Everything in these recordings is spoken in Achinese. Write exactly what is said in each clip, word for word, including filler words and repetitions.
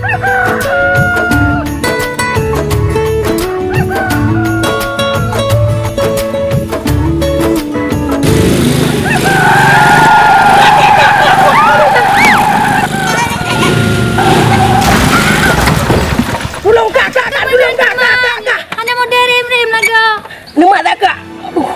Tulông kak, kak, kak, tulông kak, kak, kak, kak. Hana model rem-rem lagoe. Neumat tak kak? Aduh.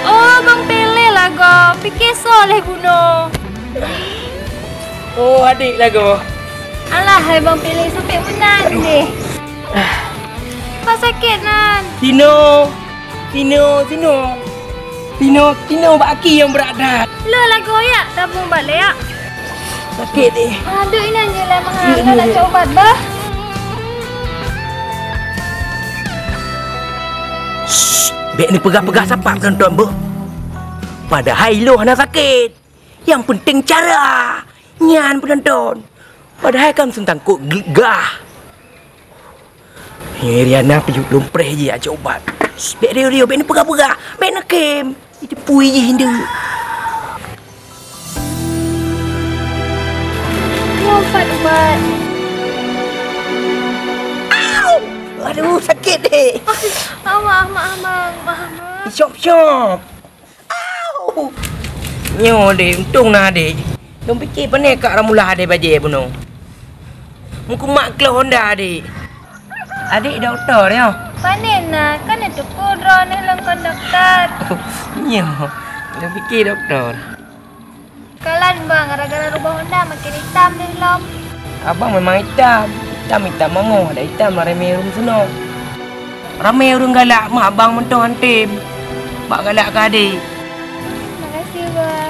Oh, Bang Pele lagoe. Pike soe lé bunoe. Oh, adik lagoe. Alah, hai Bang Pele, sampai meunan deh. Mak sakét nan. Tino, Tino, Tino. Tino, Tino bak aki nyang brat that. Le lagoe yak, tabong bak le yak. Sakét deh. Aduh, inan je lah mahal. Ya, ya, nak ya. Cari ubat bah. Shh, bèk neupeugah-peugah sapat penonton beuh. Padahai ilôn hana sakét. Nyang penting cara nyan penonton. Padahai kan seutangkot gah. Hei, Riana peujup lôn preh jih ajoe ubat. Shh, bèk riôh-riôh, bèk neupeugah-peugah, bèk neukem. Jiteupeue jih indeuek. Nyoe ubat, ubat. Au! Aduh, sakét deh. Aduh, maaf, maaf, Bang. Maaf, Bang. Sop-sop. Au! Nyoe deh, untông na adék. Lôn piké pané kak Ramula adék bajèe bunoe. Meukumat klo Honda adék. Adék dokto nyoe? Pané na, kan neuteupeue droeneuh lôn kon dokto. Nyoe, lôn piké dokto. Kalon bang, gara-gara rubah Honda makin itam deh lom. Abang memang itam. Itam-itam mangoh, dak itam ramé ureueng seunoe. Ramé ureueng galak mak abang mantong antem. Bak galak keu adék. Makasih, Bang.